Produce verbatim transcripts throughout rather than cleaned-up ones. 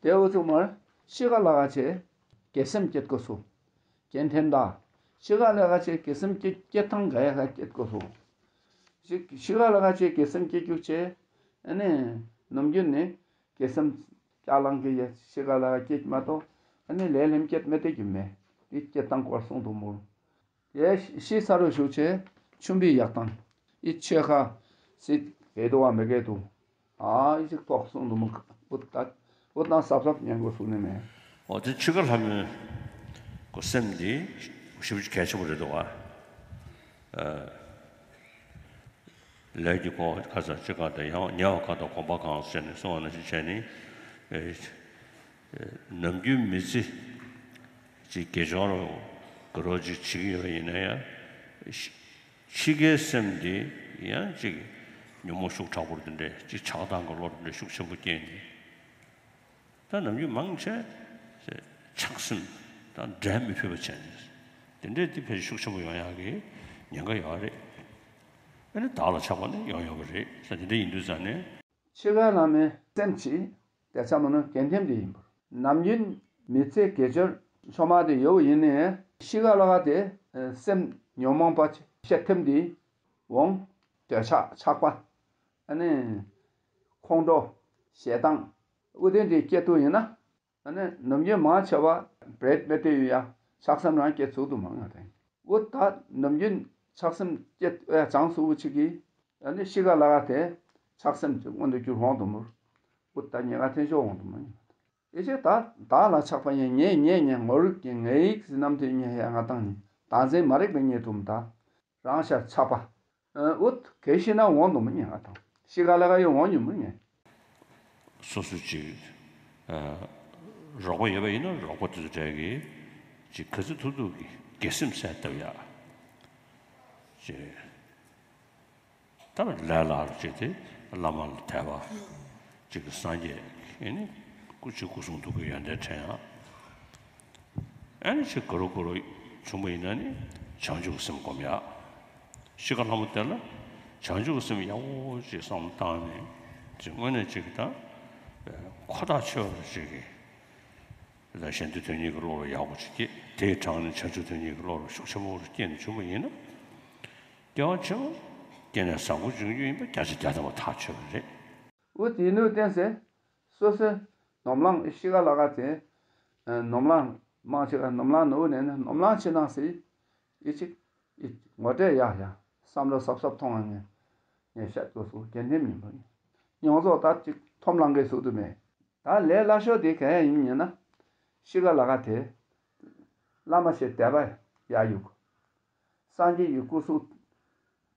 ཏེ་འུ་ཚུགས་མར་ཤི་ཁ་ལ་ཁ་ཅིག་དགེ་སེམས་བསྐྱེད་དགོས་སོ། རྐྱེན་ཐེན་ད་ཤི་ཁ་ལ་ཁ་ཅིག་དགེ་སེམས་བསྐྱེད་བསྐྱེད་ཐངས་ག་ཡ་ཁ་བསྐྱེད་དགོས་སོ། ཤི་ཤི་ཁ་ལ་ཁ་ཅིག་དགེ་སེམས་བསྐྱེད་རྒྱུག་ཅིག་ཨ་ནི་ནམ་རྒྱུན་ནི་དགེ་སེམས་བསྐྱེད་ལང་གི་ཡ་ཤི་ཁ་ལ་ཁ་བསྐྱེད་མ་གཏོགས་ཨ་ནི་ལས་ལྷན་བསྐྱེད་མི་དེ་རྒྱུ་མེད། ཏེ་བསྐྱེད་ཐངས་སྐོར་གསུངས་འདུག་མོ། ཡེ་ཤི་ས་རུ་ཞུགས་ཅིག་ཆུམ་པའི་ཡག་དང་ཨི་ཆོས་ཁ་སྲིད་གེ་དུ་བ་མི་གེ་དུ་ཨ་ཨི་ཅིག་ཐོག་གསུངས་འདུག་མོ། འུ་ད་འུ་ད་ཟབ་ཟབ་ཉན་དགོས་གསུངས་ནི་མེད། འོ་ཏེ་ཆི་ག་ལྷ་མོའི་སེམས་འདི་ཞེ་པོ་ཅིག་གལ་ཆེན་པོ་རེད་འདུག་བ། ལས་ཀྱི་གོ་ཁ་ས་ཅི་ག་དང་ཡང་ཉེ་བ་ག་དང་གོམས་པ་གང་ཟེར་ནས་གསུང་བ་ནང་བཞིན་བྱས་ནས། ནམ་རྒྱུན་མི་ཚེ་ཅིག་དགེ་སྦྱོར་ག་རོ་ཅིག་བྱེད་ཀྱི་ཡོད་པ་ཡིན་ན་ཡང་། ཤི་ཁའི་སེམས་འདི་ཡང་ཅིག་ཉོན་མོངས་ཤུགས་དྲག་པོ་འདི་འདྲ་ཅིག་ཆགས་སྡང་གི་བློ་འདི་འདྲ་ཤུགས་ཆེན་པོ་སྐྱེས་ནས། ད་ནམ་རྒྱུན་མང་ཆེ་ཆགས་སེམས་དང་འབྲལ་མི་ཕོད་པ་བྱས་ནས་དེ་འདྲའི་དེ་ཕལ་ཆེར་ཤུགས་ཆེན་པོ་ཡོང་ཡག་གི་ཉེན་ཁ་ཡོད་རེད། ཨ་ནི་བདག་ལ་ཆགས་པ་ནི་ཡོང་ཡོད་པ་རེད་ཟེར། དེ་འདྲ་ཡིན་དུས་ཙང་ནས། ཤི་ཁ་ལ་མའི་སེམས་ཀྱི་དེ་ཆ་མ་ནོར་གན་ཐེམ་དེ་ཡིན་པར། ནམ་རྒྱུན་མི་ཚེ་དགེ་སྦྱོར་ཆོ་མ་དེ་ཡོད་ཡིན་ནའི་ཤི་ཁ་ལ་ཁ་དེ་སེམས་ཉོན་མོངས་པ་ཤེད་ཐེམ་དེ་འོང་། འདོད་ཆགས་ཆགས་པ། ཨ་ནི་ཁོང་ཁྲོ་ཞེ་སྡང་། འུ་དེ་འདྲའི་སྐྱེ་དུས་ཡིན་ན། ཨ་ནི་ནམ་རྒྱུན་མང་ཆེ་བ་བྲེད་མེད་དེ་ཡོད་ཡ་ཆགས་སེམས་རང་སྐྱེ་ཚུགས་དུ་མང་ང་དེ། འུ་ད་ནམ་རྒྱུན་ཆགས་སེམས་སྐྱེ་ཡ་ཅང་སུ་འུ་ཅིག་གིས་ཨ་ནི་ཤི་ཁ་ལ་ཁ་དེ་ཆགས་སེམས་ཀྱི་སྔོན་དུ་འགྱུར་འོང་དུ་མོ། འུ་ད་ཉེན་ཁ་ཐེན་ཤོག་འོང་དུ་མོ། ཨེ་ཅེ་ད་བདག་ལ་ཆགས་པ་ཡིན་ངེས་ངེས་ངེས་ངོ་རིག་གི་ངེས་ཡིག་ཟིན་ནམ་དེ་ཉེ་ཡ་ང་དང་ནི་བདག་འཛིན་མ་རིག་པའི་ཉེས་དུ་མ་ད་རང་ཤར་ཆགས་པ། འུ་གལ་ཤི་ན་འོང་དུ་མི་ཉན་ང་དང་ཤི་ཁ་ལ་ཁ་ཡོད་འོང་ཉུ་མི་ཉན། སོ་སོ་ཅིག་རོགས་པ་ཡོད་པ་ཡིན་ན་རོགས་པ་དེ་ཚོ་གྲས་ཀྱིས་ཅིག་ག་ཚོད་ཐུབ་ཐུབ་ཀྱི་དགེ་སེམས་གསལ་བཏབ་ཡ། ཅིག་ད་ལས་སླ་རུ་ཅིག་དེ་བླ་མ་ལ་དད་པ། ཅིག་སངས་རྒྱས་ཨེ་ནི་སྐུ་ཅིག་སྐུ་གསུང་ཐུགས་ཀྱི་ཡོན་ཏན་དྲན་ཡ། ཨ་ནི་ཅིག་ག་རུ་ག་རུ་བྱུང་བ་ཡིན་ན་ནི་བྱང་ཆུབ་ཀྱི་སེམས་སྒོམ་ཡ། ཤི་ཁ་ལྷ་མོ་དེ་ལ་བྱང་ཆུབ་ཀྱི་སེམས་ཡག་པོ་ཅིག་བསམ་བློ་བཏང་ནས་ཅིག་དངོས་གནས་ཅིག་ད་ཁོ་ཐག་ཆོད་པ་ཅིག་གི་ད་གཞན་དོན་དོན་གཉེར་གྱི་བློ་རུ་ཡག་པོ་ཅིག་སྐྱེས། དེའི་གྲངས་ནས་བྱང་ཆུབ་དོན་གཉེར་གྱི་བློ་རུ་ཤུགས་ཆེན་པོ་རུ་སྐྱེས་ནས་བྱུང་བ་ཡིན་ན། སྐྱེ་བ་ཕྱི་མ་སྐྱེ་གནས་བཟང་པོ་འབྱུང་རྒྱུ་ཡིན་པ་བརྒྱ་ཆ་བརྒྱ་ཐམ་པ་ཐག་ཆོད་པ་རེད། འུ་དེ་ནུས་བསྟན་ཟེར། སོ་སོའི་ནོམ་ལང་ཤི་ཁ་ལ་ཁ་ཟེར། ནོམ་ལང་མང་ཆེ་ག་ནོམ་ལང་ནུ་ནས་ནི་ནོམ་ལང་ཆེ་ནང་ཟེར། ཨི་ཅིག་ཨི་ངོ་སྤྲོད་ཡག་ཡག་བསམ་བློ་གཟབ་གཟབ་ཐོང་ང་ངས་ངས་བཤད་དགོས་སུ་རྒན་ཐེམ་ཡིན་པ་ཡིན། མྱོང་ཚོར་ད་ཅིག་ཐོམ་ལང་གི་ཟུག་ཏུ་མེད། ད་ལས་སླ་ཤོས་དེ་ག་ཡ་ཡིན་ཉེ་ན། ཤི་ཁ་ལ་ཁ་དེ་བླ་མ་ཞེས་དད་པ་ཡག་ཡུག་སངས་རྒྱས་ཀྱི་སྐུ་གསུང་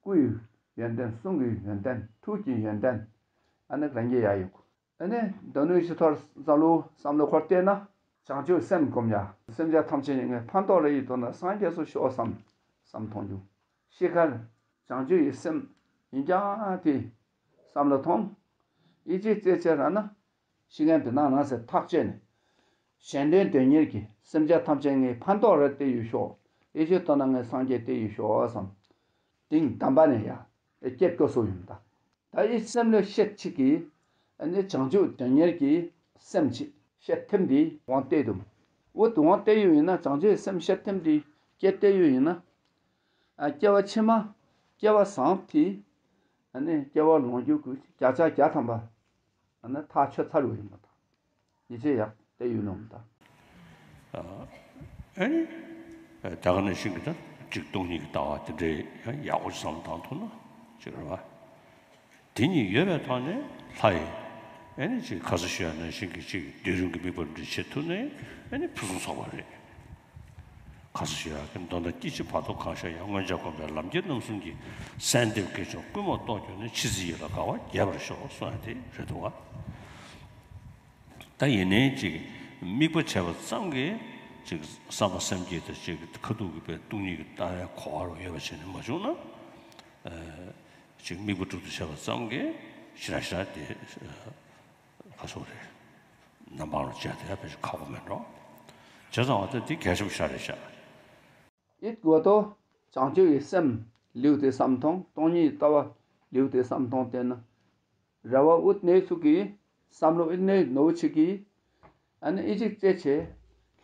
སྐུ་ཡི་ཡོན་ཏན་གསུང་གི་ཡོན་ཏན་ཐུགས་ཀྱི་ཡོན་ཏན་ཨ་ནི་རང་རྒྱལ་ཡག་ཡུག་ཨ་ནི་མདོ་ནུས་ཤི་ཐོར་བསམ་བློ་བསམ་བློ་འཁོར་བལྟས་ན་བྱང་ཆུབ་སེམས་སྒོམ་ཡ། སེམས་ཅན་ཐམས་ཅད་ངས་ཕན་ཐོགས་རེ་ཡི་དོན་ན་སངས་རྒྱས་སུ་ཤོག་བསམ་བསམ་མཐོང་རྒྱུ། ཤི་ཁ་བྱང་ཆུབ་ཡི་སེམས་ཡིན་ཀྱང་དེ་བསམ་བློ་ཐོང་། ཨི་ཅིག་རྩེ་ཆེ་ར་ན། ཤི་ཁན་བི་ནང་ན་ཟེར་ཐག་བཅད་ནས། གཞན་དོན་དོན་གཉེར་གྱི་སེམས་ཅན་ཐམས་ཅད་ངས་ཕན་ཐོགས་རེ་སྟེར་ཡུལ་ཤོག་ཨེ་ཤེས་ལྟོས་ན་ངས་སངས་རྒྱས་སྟེར་ཡུལ་ཤོག་བསམ། དེང་དམ་པ་ནས་ཡ་ཨེ་སྐྱེད་དགོས་སུ་ཡིན་ད། ད་ཨི་སེམས་ལ་ཤེད་ཅིག་གིས་ཨ་ནི་བྱང་ཆུབ་དོན་གཉེར་གྱི་སེམས་ཅིག་ཤེད་ཐེམ་འདི་དབང་སྟེར་དུ། འུ་དུ་དབང་སྟེར་ཡུལ་ཡིན་ན་བྱང་ཆུབ་སེམས་ཤེད་ཐེམ་འདི་སྐྱེད་སྟེར་ཡུལ་ཡིན་ན། ཨ་སྐྱེ་བ་ཕྱི་མ་སྐྱེ་བ་བཟང་དེ་ཨ་ནི་སྐྱེ་བ་ལོངས་སྤྱོད་ཀྱི་བརྒྱ་ཆ་བརྒྱ་ཐམ་པ། ཨ་ནི་ཐག་ཆོད་ཚར་བ་ཡིན་པ་དང་། ཡིད་ཆེས་ཡག་དེ་ཡོད་ནོ་མི་ད། ཨ་ནི་ད་ག་ནང་བཞིན་གྱི་ད་ཅིག་སྟོང་ཉིད་ཀྱི་ལྟ་བ་དེ་འདྲའི་ཡང་ཡག་པོ་བསམ་བཏང་ཐུབ་ན་ཅིག་རེད་བ། དེ་གཉིས་ཡོད་པའི་ཐོག་ནས་ལྷ་ཡི་ཨ་ནི་ཅིག་ཁ་ས་ཞུ་ཡ་ནང་བཞིན་གྱི་ཅིག་སྡེ་རིམ་གྱི་དམིགས་པ་འདི་བྱེད་ཐུབ་ནས་ཨ་ནི་ཕུན་སུམ་ཚོགས་པ་རེད། ཁ་ས་ཞུ་ཡ་གི་མདོར་ན་སྐྱེ་འཆི་བར་དོ་གང་ཤར་ཡང་མངོན་བྱང་སྒོམ་པའི་ལམ་གྱི་རྣམ་གསུམ་གྱི་གསལ་འདེབས་དཀྱིལ་འཁོར་ཀུན་མ་རྟོགས་གྱུར་ནས་འཆི་ཚེ་ཡི་ལ་དགའ་བ་རྒྱས་པར་ཤོག་གསུང་ཡ་དེ་རེད་འདུག་བ། ད་ཡིན་ནའི་ཅིག་དམིགས་པ་བྱས་པ་ཙམ་གྱིས་ཅིག་བསམ་པ་སེམས་བསྐྱེད་དང་ཅིག་ཁ་ཐུག་གི་པའི་སྟོང་ཉིད་ཀྱི་ལྟ་བའི་གོ་བ་རུ་ཡོད་པ་བྱས་ནས་མ་བྱུང་ན། ཅིག་དམིགས་པ་གྲུབ་ཏུ་བྱས་པ་ཙམ་གྱིས་ཞེ་དྲག་ཞེ་དྲག་དེ། ཁ་སོ་རེད། རྣམ་པ་ལ་བྱས་ཏེ་ཡང་ཕལ་ཆེར་ཁག་པོ་མེད་འགྲོ། བྱས་ཙང་བ་ད་འདི་གལ་ཆེན་པོ་ཞེ་དྲག་རེད་ཤག་ཨིད་གོ་ཏོ། བྱང་ཆུབ་ཀྱི་སེམས་ལེའུ་དེ་བསམ་མཐོང་སྟོང་ཉིད་ཀྱི་ལྟ་བ་ལེའུ་དེ་བསམ་མཐོང་བལྟས་ན། རེ་བ་ཨུད་ནེ་ཚུགས་ཀྱི་བསམ་བློ་ཨུད་ནེ་ནོར་བུ་ཆིག་གི། ཨ་ནི་ཨི་ཅིག་ཅེས་བྱས་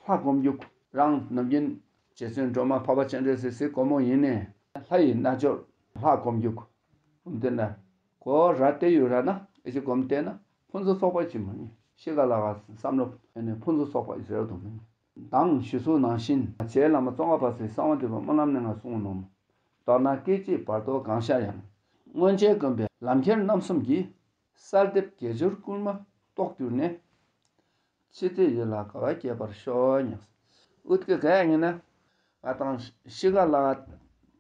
ལྷ་སྒོམ་རྒྱུག་རང་ནམ་རྒྱུན་རྗེ་བཙུན་སྒྲོལ་མ་འཕགས་པ་སྤྱན་རས་གཟིགས་སི་སྒོ་མོ་ཡིན་ནས་ལྷ་ཡི་རྣལ་འབྱོར་ལྷ་སྒོམ་རྒྱུག་འོ་དེ་ན་གོ་ར་བལྟས་ཡོད་ར་ན་ཨི་ཅིག་སྒོམ་བལྟས་ན་ཕུན་སུམ་ཚོགས་པ་ཅིག་མ་ནི་ཤི་ཁ་ལ་ཁ་བསམ་བློ་ཨ་ནི་ཕུན་སུམ་ཚོགས་པ་ཟེར་དུ་མ་ནི། དང་ཞུ་ཚུལ་ནང་བཞིན་རྗེ་བླ་མ་ཙོང་ཁ་པ་ཚེ་གསང་བ་འདུས་པ་སྨོན་ལམ་གླིང་ང་གསུངས་ནོ། མདོར་ན་སྐད་ཅིག་བར་དོ་གང་ཤར་ཡང་། སྔོན་ཆད་གོམས་པའི་ལམ་ཁྱེར་རྣམ་གསུམ་གྱིས། གསལ་འདེབས་དགེ་སྦྱོར་བསྐུལ་མ་རྟོགས་གྱུར་ནས། ཕྱི་དེ་ཡིད་ལ་དགའ་བ་སྐྱེད་པར་ཤོག་སྙམ། ཨུད་ཀྱི་ག་ཡ་ཉིན་ན་ང་དང་ཤི་ཁ་ལ་ཁ་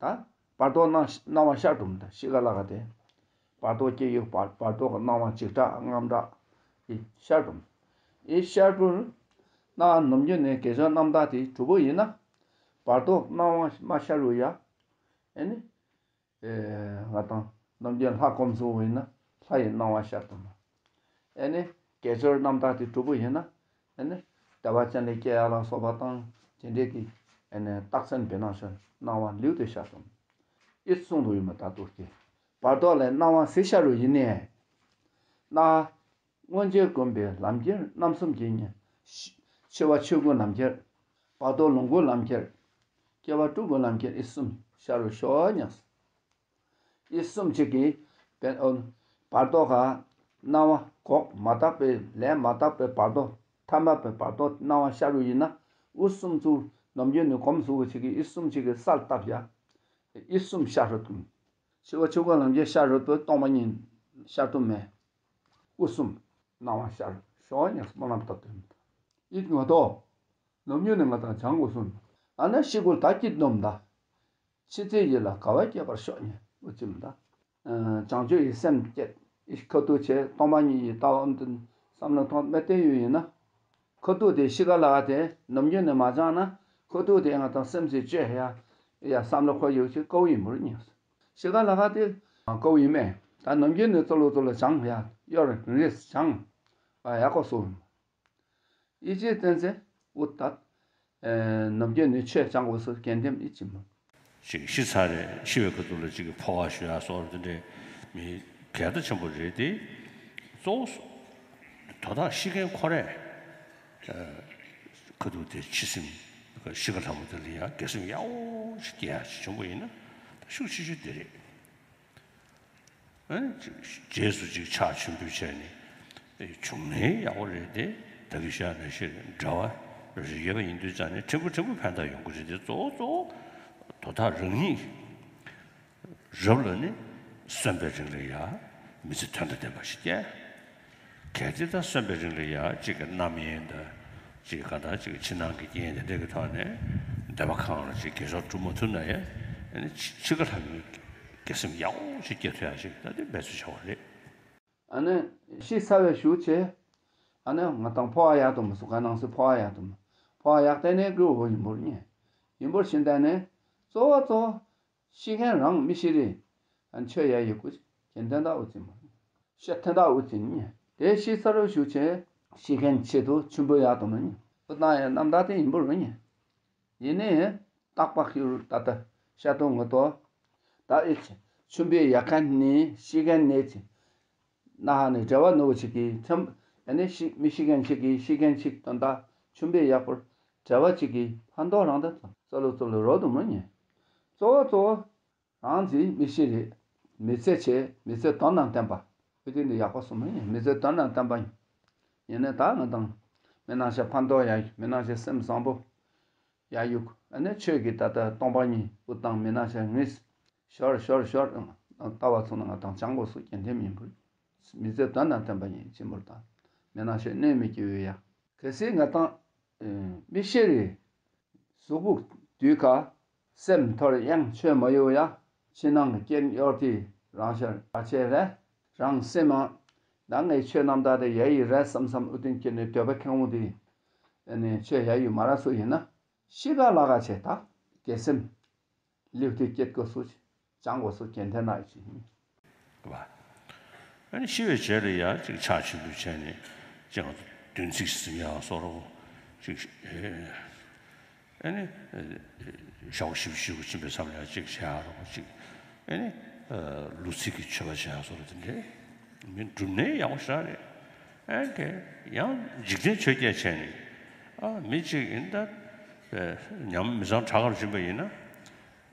ད་བར་དོ་སྣང་སྣང་བ་ཤར་དུམ་ད་ཤི་ཁ་ལ་ཁ་དེ། བར་དོ་སྐྱེ་ཡུལ་བར་བར་དོ་གི་སྣང་བ་འཇིགས་སྐྲག་དངངས་སྐྲག་ཨི་ཤར་དུམ། ཨི་ཤར་དུམ། ན་ནམ་རྒྱུན་ནས་དགེ་སྦྱོར་རྣམ་དག་དེ་གྲུབ་པོ་ཡིན་ན། བར་དོ་སྣང་བ་མ་ཤར་རུ་ཡ། ཨེ་ནི། ཨེ་ང་དང་ནམ་རྒྱུན་ལྷ་སྒོམ་སོང་བ་ཡིན་ན་ལྷ་ཡི་སྣང་བ་ཤར་དུམ། ཨེ་ནི་དགེ་སྦྱོར་རྣམ་དག་དེ་གྲུབ་པོ་ཡིན་ན་ཨེ་ནི་བདེ་བ་ཅན་ལ་སྐྱེ་ཡ་ལ་སོགས་པ་དང་དེ་འདྲའི་གི་ཨེ་ནི་རྟགས་མཚན་བེ་ནང་ཤར་སྣང་བ་ལེའུ་དེ་ཤར་དུམ། ཨི་གསུངས་དུ་ཡོད་མ་ད་ཏོ་སྐྱེ། བར་དོ་ལས་སྣང་བ་ཟེར་ཤར་རུ་ཡིན་ནས། ན། སྔོན་ཆད་གོམས་པའི་ལམ་ཁྱེར་རྣམ་གསུམ་གྱིས་ཉེ། ཤི་འཆི་བ་ཆོས་སྐུའི་ལམ་ཁྱེར། བར་དོ་ལོངས་སྐུའི་ལམ་ཁྱེར། སྐྱེ་བ་དྲུག་གི་ལམ་ཁྱེར་ཨི་གསུམ་ཤར་རུ་ཤོག་སྙམ། ཨི་གསུམ་གཅིག་གིས་བར་དོ་ག་སྣང་བ་འགོག་མ་དག་པའི་ལས་མ་དག་པའི་བར་དོ་ཐ་མལ་པའི་བར་དོ་སྣང་བ་ཤར་རུ་ཡིན་ན་ཨུ་གསུམ་ཚུ་ནམ་རྒྱུན་ནི་གོམས་སུ་གཅིག་གིས་ཨི་གསུམ་གཅིག་གིས་གསལ་བཏབ་ཡ། ཨི་གསུམ་ཤར་རུ་དུམ། འཆི་བ་ཆོས་སྐུའི་ལམ་ཁྱེར་ཤར་རུ་དུ་སྟོང་པ་ཉིད་ཤར་དུ་མེད། སྐུ་གསུམ་སྣང་བ་ཤར་ཤོག་སྙམ་སྨོན་ལམ་བཏབ་སྟེ། ཨི་ང་དོ། ནམ་རྒྱུན་ནི་ང་དང་བྱང་དགོས་སོང་། ཨ་ན་ཤི་ཁུལ་ད་སྐྱིད་སྡོམ་ད། ཕྱི་ཚེ་ཡིད་ལ་དགའ་བ་སྐྱེད་པར་ཤོག་སྙམ་ཨུ་ཙི་མ་ད། བྱང་ཆུབ་ཀྱི་སེམས་བསྐྱེད་ཨི་ཁ་ཐུག་བྱས་སྟོང་པ་ཉིད་ཀྱི་ལྟ་བ་འདི་བསམ་བློ་ཐོག་མེད་དེ་ཡོད་ཡིན་ན། ཁ་ཐུག་དེ་ཤི་ཁ་ལ་ཁ་དེ་ནམ་རྒྱུན་ནི་མ་བྱང་ན་ཁ་ཐུག་དེ་ང་དང་སེམས་སི་བཅོས་ཡ་ཡ་བསམ་བློ་ཁོ་ཡོད་ཅིག་ཀའུ་ཡིན་པོར་ཉེ། ཤི་ཁ་ལ་ཁ་དེ་ཀའུ་ཡིན་མེད་ད་ནམ་རྒྱུན་ནི་ཙོ་ལོ་ཙོ་ལོ་བྱང་ཡ་གཡོར་རེས་བྱང་ཨ་ཡ་ཀོ་སོ། ཨི་ཅེ་བསྟན་ཚེ་ཨུ་ཏད་ནམ་རྒྱུན་ནི་ཆོས་བྱང་དགོས་སུ་གན་དེམ་ཨི་ཅི་མོ། ཅིག་ཤི་ཚར་རེ་ཤི་བའི་ཁ་ཐུག་ལ་ཅིག་གི་འཕོ་བ་ཞུ་ཡ་སོགས་དེ་འདྲའི་མི་གལ་ཏོ་ཆེན་པོ་རེད་དེ། གཙོ་བོ་དོ་བདག་ཤི་མཁན་ཁོ་རས་ཁ་ཐུག་དེ་འཆི་སེམས་ཤི་ཁ་ལྷ་མོ་དེ་ལ་ཡ་དགེ་སེམས་ཡག་པོ་ཞིག་སྐྱེ་ཡ་ཞིག་བྱུང་བ་ཡིན་ན་ཤུགས་ཆེ་ཤོས་དེ་རེད། ཨ་ནི་རྗེས་སུ་ཅིག་ཕྱག་མཆོད་འབུལ་བྱས་ནས་བྱུང་ནའི་ཡག་པོ་རེད་དེ། ད་གི་ཤ་ན་ཤི་འབྲེལ་བ་རེ་ཞིག་ཡོད་པ་ཡིན་དུས་ཙང་ནས་ཕྲན་བུ་ཕྲན་བུ་ཕན་ཐོགས་ཡོང་གི་རེད་དེ། གཙོ་བོ་གཙོ་བོ་དོ་བདག་རང་ཉིད་རབ་ལ་ནི་གསོན་པའི་རིང་ལ་ཡ་མི་ཚེ་དོན་དང་ལྡན་པ་ཞིག་སྐྱེལ། གལ་ཏེ་ད་གསོན་པའི་རིང་ལ་ཡ་གཅིག་གི་རྣམ་གཡེང་དང་གཅིག་ག་ད་གཅིག་ཕྱི་ནང་གི་རྐྱེན་དེ་འདྲ་གི་ཐོག་ནས་འདོད་པ་ཁེངས་ལ་གཅིག་དགེ་སྦྱོར་སྒྲུབ་མ་ཐུབ་ན་ཡང་ཨ་ནི་འཆི་ཁ་ལྷ་མོའི་དགེ་སེམས་ཡག་པོ་ཞིག་སྐྱེ་ཐུབ་ཡ་ཞིག་ད་དེ་འབད་རྩོལ་བྱ་བ་རེད། ཨ་ནི་ཤི་ཚར་བའི་གཞུག་ཆེ། ཨ་ནི་ང་དང་འཕོ་བ་ཡག་ཏུ་མ་སུ་ག་ནང་སུ་འཕོ་བ་ཡག་ཏུ་མ། འཕོ་བ་ཡག་ཏེ་ནས་དགོས་འོ་ཡིན་པོར་ཉེ། ཡིན་པོར་ཤིན་ཏེ་ནས་གཙོ་བོ་གཙོ་བོ། ཤི་མཁན་རང་མི་ཤི་རེ། ཨན་ཆོས་ཡ་ཡི་གུ་ཅན་ཐན་ད་འུ་ཙི་མ། ཤི་ཐན་ད་འུ་ཙི་ཉེ། དེ་ཤི་ཚར་རུ་ཞུ་ཆེ། ཤི་མཁན་ཆེད་དུ་ཆུན་པོ་ཡག་ཏུ་མ་ཉེ། འུ་ཏང་ཡ་རྣམ་དག་དེ་ཡིན་པོ་རུ་ཉེ། ཡིན་ནའི་རྟག་པ་ཁྱེར་ད་ལྟ་ཤ་ཏོ་ངོ་ཏོ། ད་ཨེ་ཆེ་ཆུན་པོ་ཡག་མཁན་ནི་ཤི་མཁན་ནི་ཆེ། ན་ཧ་ནི་འབྲེལ་བ་ནོར་བ་ཅིག་གིས་ཐེམ། ཨ་ནི་ཤི་མི་ཤི་མཁན་ཅིག་གིས་ཤི་མཁན་ཅིག་དོན་དག་ཆུན་པོ་ཡག་པོར་འབྲེལ་བ་ཅིག་གིས་ཕན་ཐོགས་རང་དང་ཙོ་ལོ་ཙོ་ལོ་རོ་དུ་མ་ཉེ། གཙོ་བོ་གཙོ་བོ། རང་ཚེ་མི་ཤི་རེ། མི་ཚེ་ཆེ་མི་ཚེ་དོན་དང་ལྡན་པ། ཨི་དེ་འདི་ཡག་པོ་སོང་མ་ཡིན་མི་ཚེ་དོན་དང་ལྡན་པ་ཡིན། ཡིན་ནའི་ད་ང་དང་མི་ནང་ཤ་ཕན་ཐོགས་ཡ་མི་ནང་ཤ་སེམས་བཟང་པོ། ཡ་ཡུག་ཨ་ནི་ཆོས་ཀྱི་ད་ལྟ་སྟོང་པ་ཉིད་འུ་དང་མི་ནང་ཤ་ངིས། ཞོར་ཞོར་ཞོར་ལྟ་བ་ཚུགས་ན་ང་དང་བྱང་དགོས་སུ་གན་དེམ་ཡིན་པོ། མི་ཚེ་དོན་དང་ལྡན་པ་ཡིན་ཅི་མོར་དང་མི་ནང་ཤ་གནོད་མི་སྐྱེལ་བའི་ཡ། གལ་སྲིད་ང་དང་མི་ཤི་རེ། གཟུགས་པོ་དུས་ཁ། སེམས་ཐོར་ཡང་ཆོས་མ་ཡོད་ཡ། ཕྱི་ནང་གི་རྐྱེན་གཡོར་ཏེ་རང་ཤར་བ་ཆེ་རེད། རང་སེམས་མ། ད་ངའི་ཆོས་རྣམ་དག་དེ་ཡ་ཡི་རེད་བསམ་བསམ་ཨུ་ཏིན་ཁྱེར་ནས་འདོད་པ་ཁེངས་པོ་དེ། ཨ་ནི་ཆོས་ཡ་ཡུ་མ་ར་སུ་ཡིན་ན། ཤི་ག་ལ་ག་ཆེ་ད། དགེ་སེམས། ལེའུ་དེ་སྐྱེད་དགོས་སུ་ཅི། བྱང་དགོས་སུ་གན་དེ་ན་ཅི། བ། ཨ་ནི་ཤི་བའི་རྗེས་ལ་ཡ་ཅིག་ཕྱག་མཆོད་འབུལ་བྱས་ནས་ཅིག་བདུན་ཚིགས་ཟིན་ཡ་སོགས་རོ། ཅིག་ཨ་ནི་ཞག་བཞི་བཅུ་ཞེ་དགུ་ཕྱིན་པའི་མཚམས་ལ་ཡ་ཅིག་བྱ་རོ་ཅིག་ཨ་ནི་ལོ་ཚིགས་ཀྱི་མཆོད་པ་བྱ་སོགས་རོ་དེ་འདྲའི་མི་སྒྲུབ་ནས་ཡག་པོ་ཞེ་དྲག་རེད། ཨེ་ཀེ་ཡང་འཇིག་རྟེན་ཆོས་བརྒྱད་བྱས་ནས་ཨ་མི་གཅིག་ཡིན་ད་ཉམས་མི་ཚང་དྲག་གར་ཕྱིན་པ་ཡིན་ན།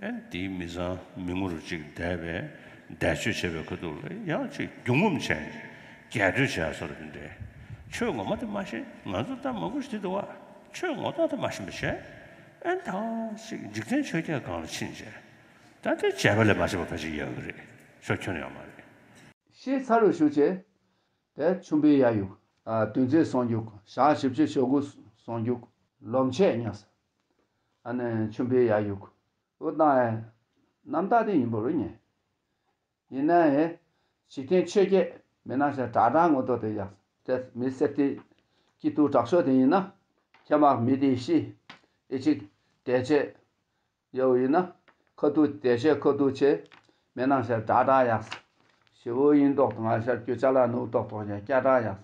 ཨེ་དེའི་མི་ཚང་མི་ངོ་རུ་གཅིག་བསྡད་པས་བཟླས་བརྗོད་བྱས་པའི་ཁ་ཐུག་ལ་ཡང་གཅིག་རྒྱུ་ངོམ་བྱས་ནས་རྒྱས་སྤྲོས་བྱས་སོ་ར་དེ་འདྲའི་ཆོས་ངོ་མ་དེ་མ་ཤེས། ང་ཚོ་ད་མང་པོ་ཞིག་དེ་འདུག་བ། ཆོས་ངོ་མ་དེ་མ་ཤེས་པ་བྱས། ཨེ་ད་ཅིག་འཇིག་རྟེན་ཆོས་བརྒྱད་སྒང་ལ་ཕྱིན་བྱས། ད་དེ་བྱས་པ་ལས་མ་བྱས་པ་ཕལ་ཆེར་ཡོད་ཀྱི་རེད། ཆོས་ཁྱོན་ཡོད་མ་རེད། ཤེས་ཚར་རུ་ཞུ་བྱས། དེ་ཆུམ་པའི་ཡ་ཡུག་ཨ་དུས་མཛད་གསུང་རྒྱུག་ཞག་བཞི་བཅུ་ཞེ་དགུ་གསུང་རྒྱུག་ལོ་མཆེད་ཉམས། ཨ་ནི་ཆུམ་པའི་ཡ་ཡུག་འུ་ཏང་ཨེ་རྣམ་དག་དེ་ཡིན་པ་རུ་ཉེ། ཡིན་ན་ཨེ་འཇིག་རྟེན་ཆོས་བརྒྱད་མི་སྣང་ཞིང་དྲག་དྲག་ངོ་ཏོ་དེ་ཡག་དེ་མི་སེར་དེ་སྐྱིད་སྡུག་དྲག་ཤོས་དེ་ཡིན་ན་ཁྱེད་མ་མི་དེ་ཤི་ཨེ་ཅིག་དེ་བྱས། ཡོད་ཡིན་ན། ཁ་ཐུག་དེ་བྱས་ཁ་ཐུག་བྱས། མི་སྣང་ཞིང་དྲག་དྲག་ཡག་ཞི་བོ་ཡིན་མདོག་དང་ང་ཤར་རྒྱུ་ཅ་ལག་ནུག་མདོག་མདོག་ཀྱང་སྐྱ་དྲག་ཡག་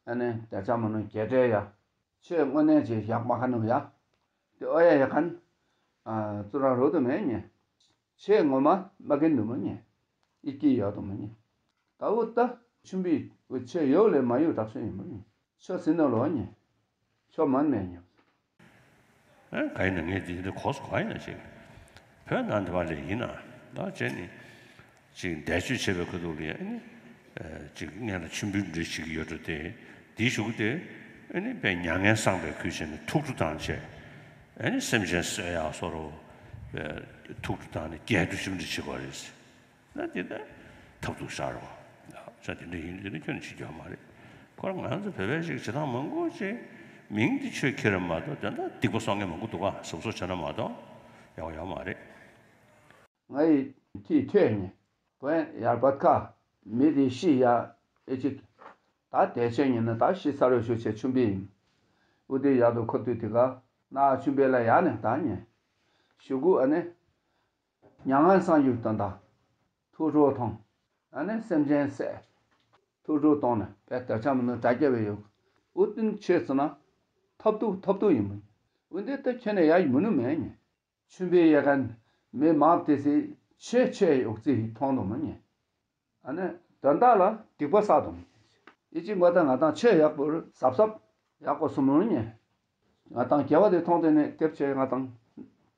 ཨ་ནི་དེ་ཆ་མ་ནུ་རྒྱས་སྤྲོས་ཡ། ཆོས་དངོས་གནས་ཅིག་ཡག་མ་ཁ་ནུ་ཡ། དེ་ཨོ་ཡ་ཡ་ཁན། ཨ་ཙུ་ར་རོ་དུ་མེད་ཉེ། ཆོས་ངོ་མ་མ་གིན་དུ་མ་ཉེ། ཨི་ཀི་ཡོད་དུ་མ་ཉེ། ད་འུ་ད་ཆུམ་པའི་འུ་ཆོས་ཡོད་ལས་མ་ཡོད་དྲག་ཤོས་ཡིན་མ་ཉེ། ཆོས་ཟིན་ནོ་ལོ་ཉེ། ཆོས་མན་མེད་ཉེ། ཨེ་ག་ཡིན་ན་ངས་འདི་འདི་གོ་སོང་། ག་ཡིན་ན་ཅིག་བོད་ནང་འདི་བ་ལས་ཡིན་ན་ད་བྱས་ནི་ཅིག་བཟླས་བརྗོད་བྱེད་པའི་ཁ་ཐུག་ལ་ཨ་ནི་ཅིག་སྔན་ལ་མཆོད་འབུལ་འདི་ཞིག་ཡོད་འགྲོ་དེ་འདིའི་གཞུག་དེ་ཨ་ནི་དཔེ་མྱ་ངན་སངས་པའི་ཁུལ་བྱས་ནས་ཐུགས་སྤྲོ་བཏང་བྱས། ཨ་ནི་སེམས་ཅན་གསོ་ཡག་སོ་རོ་ཐུགས་སྤྲོ་བཏང་ནས་རྒྱས་སྤྲོས་ཞིབ་འདྲ་བྱེད་དགོས་རེད། ན་དེ་ལྟར་ཐབས་སྡུག་ཤར་བ། ས་དེ་འདྲ་ཡིན་དེ་ནི་ཁྱོད་ནི་བྱེད་རྒྱུ་མ་རེད། ཁོ་རང་ང་ཚོ་བོད་པའི་ཞིག་བྱེད་སྟངས་མང་པོ་ཅིག་མིང་འདི་ཆོས་ཁྱེར་མ་གཏོགས་དོན་དག་སྡིག་པ་གསོག་མཁན་མང་པོ་འདུག་ག་ཟབ་གསོག་བྱས་ན་མ་གཏོགས་ཡག་པོ་ཡོད་མ་རེད། ང་ཡི་ཐིག་ཐོས་ཉེ། བོན་ཡར་བད་ཁ་མི་དེ་ཤི་ཡ་ཨེ་ཅིག་ད་དེ་ཆོས་ཉེ་ན་ད་ཤི་ས་རུ་ཞུ་ཆེ་ཆུམ་པའི་ཡིན། འུ་དེ་ཡ་དུ་ཁོ་དུས་དེ་ག་ན་ཆུམ་པའི་ལ་ཡ་ནས་ད་ཉེ། ཞུ་གུ་ཨ་ནི། མྱ་ངན་སངས་རྒྱས་དོན་དག་ཐུགས་སྤྲོ་གཏོང་། ཨ་ནི་སེམས་ཅན་བསད། ཐུགས་སྤྲོ་གཏོང་ནས་དཔེ་དེ་ཆ་མི་ནུ་དྲ་རྒྱ་བའི་ཡོད། འུ་དུན་ཆོས་ཟེར་ན་ཐབས་སྡུག་ཐབས་སྡུག་ཡིན་མོད། འུ་འདི་ལྟ་ཁྱོད་ནས་ཡ་མི་ནུ་མེད་ཉེ། ཆུམ་པའི་ཡ་གན་མི་མང་དེ་སི་ཆོས་ཆོས་ཡོག་ཙི་མཐོང་དུ་མ་ཉེ། ཨ་ནི་དོན་དག་ལ་སྡིག་པ་བསགས་དུ་མ་ཉེ། ཨི་ཅི་མ་ད་ང་དང་ཆོས་ཡག་པོ་ཟབ་ཟབ་ཡག་པོ་སུ་མོ་ཉེ། ང་དང་དགེ་བ་དེ་མཐོང་དེ་ནས་དེབ་ཆེ་ང་དང་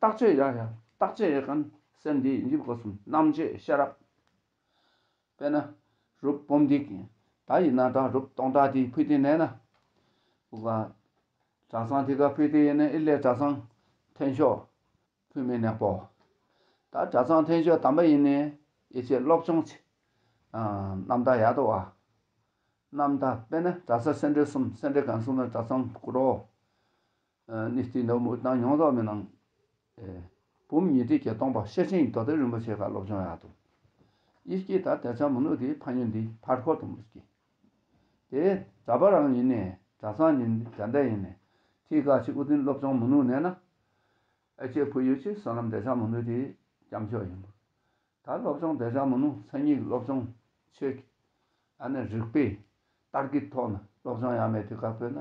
བརྟག་དཔྱད་ཡ་ཡ་བརྟག་དཔྱད་ཡ་གན་སེམས་འདི་འཇིབ་དགོས་སུམ་རྣམ་དཔྱོད་ཤེས་རབ། དཔེར་ན་རུབ་སྦོམ་འདི་ད་ཡིན་ན་ད་རུབ་སྟོང་ཕྲག་འདི་ཕུལ་དེ་ནས་ན་འུ་ག་གྲྭ་ཚང་དེ་ག་ཕུལ་དེ་ཡིན་ན་ཨི་ལས་གྲྭ་ཚང་མཐུན་ཤོག་ཕུལ་མི་ནག་པོ། ད་གྲྭ་ཚང་མཐུན་ཤོག་དམ་པ་ཡིན་ནས་ཨི་ཆེ་སློབ་སྦྱོང་ཆེ་རྣམ་དག་ཡ་དོ་བ། རྣམ་དག་དཔེར་ན་གྲྭ་ས་སེ་འབྲས་གསུམ་སེ་འབྲས་གན་གསུམ་ལ་གྲྭ་ཚང་གུ་རོ། ཨ་ནི་སྟེ་ནོ་མུ་ཏང་ཡོངས་རྫོགས་མི་ནང་། ཨེ་བུམ་ཉི་ཁྲི་བརྒྱད་སྟོང་པ་ཤེར་ཕྱིན་མདོ་སྡེ་རིན་པོ་ཆེ་ཁ་སློབ་སྦྱོང་ཡག་ཏུ། ཡིད་ཀྱིས་ད་དེ་ཚ་མི་ནུ་དེ་ཕ་ཉོན་འདི་ཕར་འཁོར་དུ་མི་སྐྱེ། དེ་གྲྭ་པ་རང་ཡིན་ནས་གྲྭ་ཚང་ཡིན་གྲྭ་འདས་ཡིན་ནས་ཐིག་ཁ་ཅིག་ཨུ་ཏིན་སློབ་སྦྱོང་མི་ནུ་ནས་ན། ཨེ་ཅེ་ཕུ་ཡུ་ཅིག་བསོད་ནམས་དེ་ཚ་མི་ནུ་དེ་སྐྱབས་མཆོག་ཡིན་པ། ད་སློབ་སྦྱོང་དེ་ཚ་མི་ནུ་མཚན་ཉིད་སློབ་སྦྱོང་ཆོས་ཀྱི་ཨ་ནི་རིག་པའི་ལྟར་གྱི་ཐོག་ན་སློབ་སྦྱོང་ཡ་མེད་དུས་སྐབས་དཔེར་ན་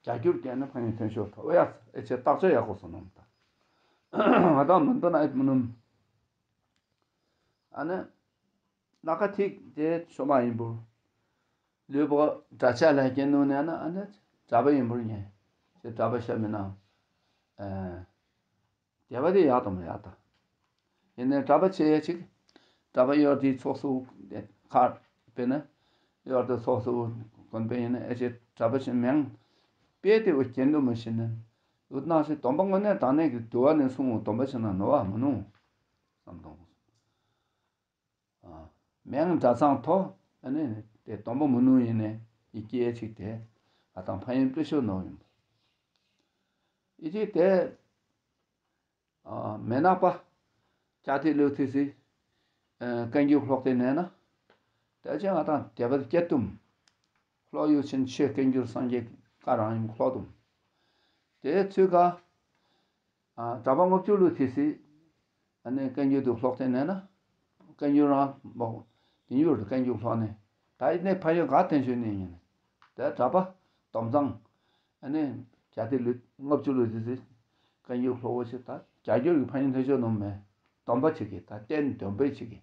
རྒྱ་སྒྱུར་བསྐྱལ་ན་ཕ་ཉིན་ཐོན་ཤོག་ཐོབ་ཡ་ཨེ་ཆེ་བརྟག་དཔྱད་ཡག་པོ་སོང་ནམ་ད། ང་དང་མི་འདོད་ན་ཨེ་མི་ནུམ། ཨ་ནི་ལ་ཁ་ཐིག་དེ་ཤོ་མ་ཡིན་པུར། ལུས་པོ་གྲྭ་ཆ་ལ་སྐྱེ་ནུ་ནས་ན་ཨ་ནི་གྲྭ་པ་ཡིན་པུར་ཉེ། ཅེ་གྲྭ་པ་ཤ་མི་ན། ཨེ། དེ་བ་དེ་ཡག་དང་མ་ཡག་དང་། ཡིན་ནའི་གྲྭ་པ་ཆེ་ཡ་ཅིག་གྲྭ་པ་གཡོར་དེའི་ཚོགས་སུ་ཁར་དཔེར་ན། གཡོར་དེ་ཚོགས་སུ་དགོན་པའི་ཡིན་ན་ཨེ་ཅེ་གྲྭ་པ་ཆེ་མེང་། དཔེ་དེ་བ་གྱེན་དུ་མ་ཤེས་ནས། འུ་ནང་བཞིན་སྡོམ་པ་དངོས་གནས་དྲང་གནས་ཀྱི་དུ་བ་ནས་གསུང་འོ་སྡོམ་པ་ཆེ་ན་ནོར་བ་མ་ནུ། བསམ་དང་། མེང་གྲྭ་ཚང་ཐོ་ཨ་ནི་དེ་སྡོམ་པ་མ་ནུ་ཡིན་ནའི་ཡི་སྐྱེ་ཅིག་དེ་ང་དང་ཕ་ཡིན་པེ་ཤོ་ནོ་ཡིན། ཡི་ཅིག་དེ། མེ་ནག་པ། ཅ་ཏི་ལུ་ཐི་སི། བཀའ་འགྱུར་ཀློག་དེ་ནས་ན། དེ་ཅན་ང་དང་དེ་བ་སྐྱེ་ཏུམ། ཀློག་ཡུ་ཆེན་ཆོས་བཀའ་འགྱུར་སངས་རྒྱས་བཀའ་རང་ཡིན་ཀློག་ཏུམ། དེ་ཚུལ་ཁ། གྲྭ་པ་ལྔ་བཅུ་ལུ་ཐི་སི། ཨ་ནི་བཀའ་འགྱུར་དུ་ཀློག་དེ་ནས་ན། བཀའ་འགྱུར་རང་མོ། དེ་འགྱུར་དུ་བཀའ་འགྱུར་ཀློག་ནས། ད་ཡིན་ནའི་ཕ་ཡོད་ག་བསྟན་བཅོས་ནས་ཡིན། དེ་གྲྭ་པ། སྡོམ་ཚང་། ཨ་ནི་བྱ་དེ་ལུས་ལྔ་བཅུ་ལུས་དེ་ཚེ་བཀའ་འགྱུར་ཀློག་འོ་ཞེས་ད་བྱ་འགྱུར་གྱི་ཕ་ཡིན་ཐོས་ཆོས་ནོམ་མེད། སྡོམ་པ་བྱེད་ཀྱི་ད་བསྟན་སྡོམ་པའི་བྱེད་ཀྱི།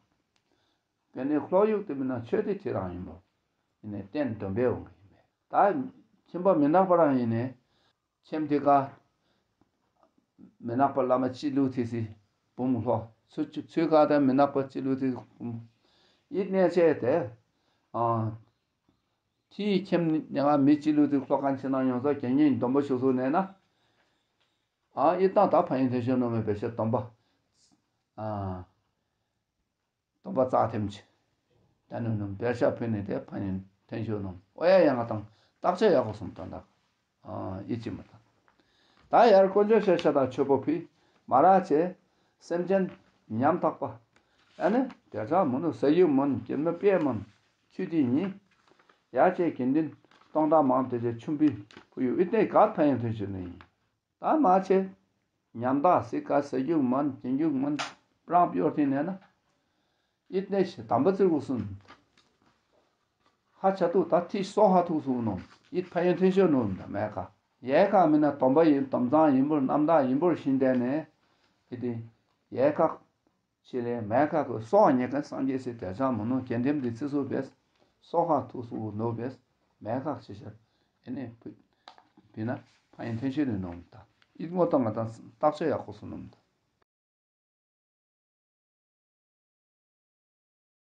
དེ་ནས་ཀློག་ཡུག་དེ་མིན་ན་ཆོས་དེ་ཁྱེད་རང་ཡིན་པོ། ཡིན་ནའི་བསྟན་སྡོམ་པའི་འོང་གི་ཡིན་ ད་ཁྱིམ་པ་མི་ནག་པ་རང་ཨིན་ནའི་ཁྱིམ་དེ་ཀ་མི་ནག་པ་བླ་མ་སྤྱི་བླུགས་ཏེ་སི་བུམོ་ལྷོ་ཚུ་ཚུ་ཀ་ད་མི་ནག་པ་སྤྱི་བླུགས་ཏེ་བུམོ་ཨིད་གནས་ཆེ་དེ། ཨ་ཁྱིའི་ཁྱིམ་ནི་ང་མི་སྤྱི་བླུགས་ཏེ་ལྷོ་ཁ་ཕྱི་ནང་ཡོངས་རྫོགས་རྒྱལ་ངེས་སྡོམ་པ་ཞུ་སོ་ནས་ན། ཨ་ཨི་ཏང་ད་ཕན་ཡོན་ཐོན་ཤོ་ནོ་མེ་བེ་ཤ་སྡོམ་པ། ཨ་སྡོམ་པ་རྩ་ཐེམ་ཆེ། ད་ནི་ནོ་བེ་ཤ་ཕན་ནི་དེ་ཕན་ཡོན་ཐོན་ཤོ་ནོ། ཨོ་ཡ་ཡ་ང་དང་བརྟག་དཔྱད་ཡག་པོ་སོང་ད་ད། ཨ་ཨི་ཅི་མ་ད། ད་ཡར་དཀོན་མཆོག་ཤེས་བྱ་དང་ཆོས་པོ་ཕི་མ་ར་ཆེ། སེམས་ཅན་ཉམ་ཐག་པ། ཨ་ནི་དེ་ཚ་མོ་ནོ་ཟ་ཡུག་མོན་གྱེན་མོ་པེ་མོན་ཆུ་དེ་ཉི། ཡ་ཆེ་དགེ་འདུན་སྟོང་ཕྲག་མང་དེ་ཆེ་ཆུམ་པི་ཕུ་ཡུ་ཨི་ཏེ་ག་ཕན་ཡོན་ཐོན་ཤོ་ནི། ད་མ་ཆེ། ཉམ་ཐག་སི་ཀ་ཟ་རྒྱུག་མན་གྱེན་རྒྱུག་མན་པྲང་པྱོར་ཐིན་ནས་ན། ཨིད་ནས་ཤི་དམ་པ་ཙིར་གུ་སུན། ཧ་ཆ་ཐུག་ད་ཐི་སོ་ཧ་ཐུག་སུ་ནོ། ཨིད་ཕན་ཡོན་ཐོན་ཤོ་ནོ་ད་མེ་ཁ། ཡེ་ཁ་མི་ན་སྡོམ་པ་ཨིན་སྡོམ་ཚང་ཨིན་པོར་རྣམ་དག་ཨིན་པོར་ཤིན་ཏེ་ནས། ཨི་ཏེ་ཡེ་ཁ། ཆེ་ལེ་མེ་ཁ་གུ་སོ་ཉེ་ཁ་སངས་རྒྱས་སི་དེ་ཚ་མོ་ནོ་གྱེན་ཐེམ་དེ་ཚི་སུ་བེས། སོ་ཧ་ཐུག་སུ་ནོ་བེས། མེ་ཁ་ཆེ་ཤར། ཨི་ནས་ཕུ་ཕི་ན་ཕན་ཡོན་ཐོན་ཤོ་ནོ་ད། ཨིད་ངོ་ཏང་ང་དང་བརྟག་དཔྱད་ཡག་པོ་སུ་ནོ་ད།